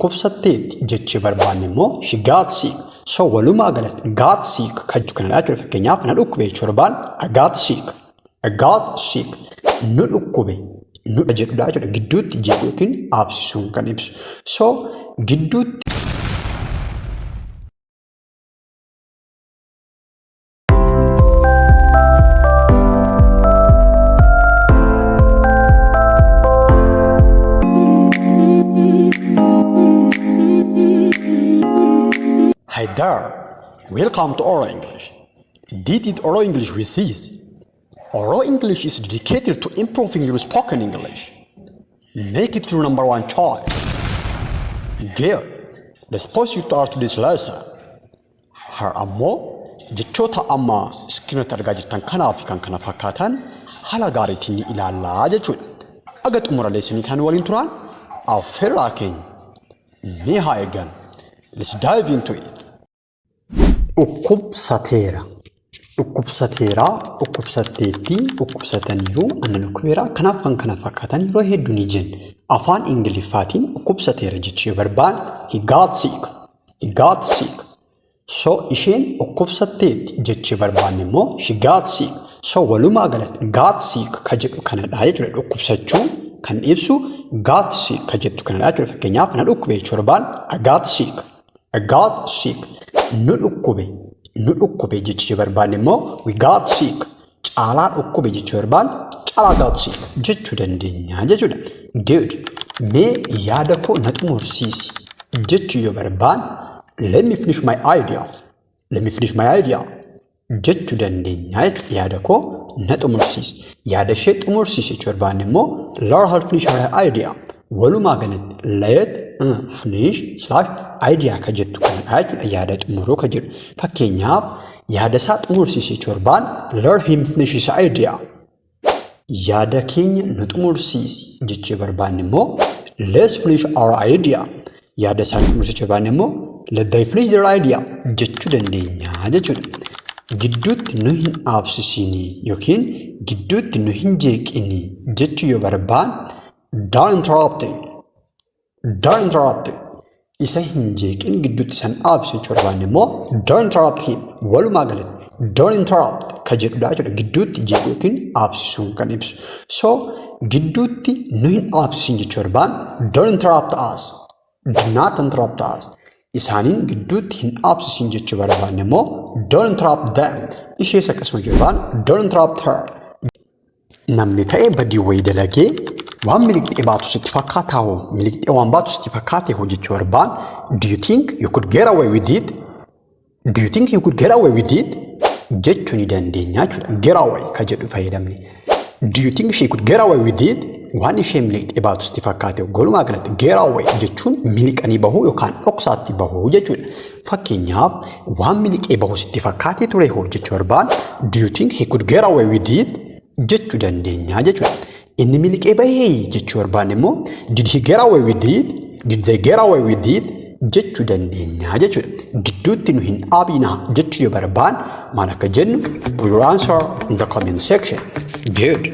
Dhukkubsatteetti jechuu barbaanne immoo she got sick. So walumaa galatti got sick kan jettu kanadha jechuudha. Fakkeenyaaf na dhukkube jechuu barbaanne I got sick. I got sick. Nu dhukkube nu jedhudha jechuudha. Gidduutti jedhu yookiin dhaabsisuun kan ibsu. So gidduutti Hi there, welcome to Oral English. This is Oral English with Cs. Oral English is dedicated to improving your spoken English. Make it your number one choice. Good. Let's proceed to our today's lesson. Har'a ammoo jechoota amma iskiriinatti argaa jirtan kanaa fi kan kana fakkaatan haala gaariitiin ni ilaallaa jechuudha. Aga xumura leesanii kan waliin turan affeerraa keenya ni haa eegan. Let's dive into it. Dhukkubsateera. Dhukkubsateera, dhukkubsatteetti, dhukkubsataniiru, anna dhukkubeera. Kanaaf kan kana fakkaatan yeroo hedduu ni jenna. Afaan Ingiliffaatiin dhukkubsateera jechuu yoo barbaanne he got sick. He got sick. So isheen dhukkubsatteetti jechuu barbaanne immoo she got sick. So walumaa galatti got sick ka jedhu kanadha jechuudha. Dhukkubsachuu kan ibsu got sick ka jettu kanadha jechuudha. Fakkeenyaaf na dhukkube jechuu barbaanne I got sick. I got sick. Nu dhukkube. Nu dhukkube jechuu barbaanne immoo we got sick. Caalaa dhukkube jechuu barbaanne Caalaa got sick jechuu dandeenya jechuudha. Good. Mee yaada koo na xumursiisi jechuu yoo barbaanne let me finish my idea. Let me finish my idea jechuu dandeenya jechuudha. Yaada koo na xumursiisi. Yaada ishee xumursiisi jechuu barbaanne immoo let her finish her idea. Walumaa galatti let finish slash idea ka jettu kanadha jechuudha. Yaada xumuruu ka jedhu. Fakkeenyaaf yaada isaa xumursiisi jechuu barbaanne let him finish his idea. Yaada keenya nu xumursiisi jechuu barbaanne immoo let's finish our idea. Yaada isaanii xumursiisuu jechuu barbaanne immoo let they finish their idea jechuu dandeenya jechuudha. Gidduutti nu hin dhaabsisinii yookiin gidduutti nu hin jeeqinii jechuu yoo barbaanne don't interrupt. Don't interrupt. Isa hin jeeqin gidduutti san dhaabsisu jechuu barbaanne immoo don't interrupt him. Walumaa galatti don't interrupt ka jedhudha jechuudha. Gidduutti jeequu yookiin dhaabsisuun kan ibsu. So gidduutti nu hin dhaabsisin jechuu barbaanne don't interrupt us. Do not interrupt us. Isaaniin gidduutti hin dhaabsisin jechuu barbaanne immoo don't interrupt them. Ishees akkasuma jechuu barbaanne don't interrupt her. Namni ta'e badii wayii dalagee waan miliqxee baatu sitti fakkaataa hoo miliqxee waan baatu sitti fakkaate hoo jechuu barbaanne do you think you could get away with it? Do you think you could get away with it? Jechuu ni dandeenya jechuudha. Get away ka jedhu fayyadamne. Do you think she could get away with it? Waan ishee miliqxee baatu sitti fakkaate walumaa galatti get away jechuun miliqanii bahuu yookaan dhoksaatti bahuu jechuudha. Fakkeenyaaf waan miliqee bahuu sitti fakkaate ture hoo jechuu barbaanne do you think he could get away with it? Jechuu dandeenya jechuudha. Inni miliqee bahee jechuu barbaanne immoo did he get away with it? Did they get away with it? Jechuu dandeenya jechuudha. Gidduutti nu hin dhaabinaa jechuu yoo barbaanne maal akka jennu put your answer in the comment section. Good.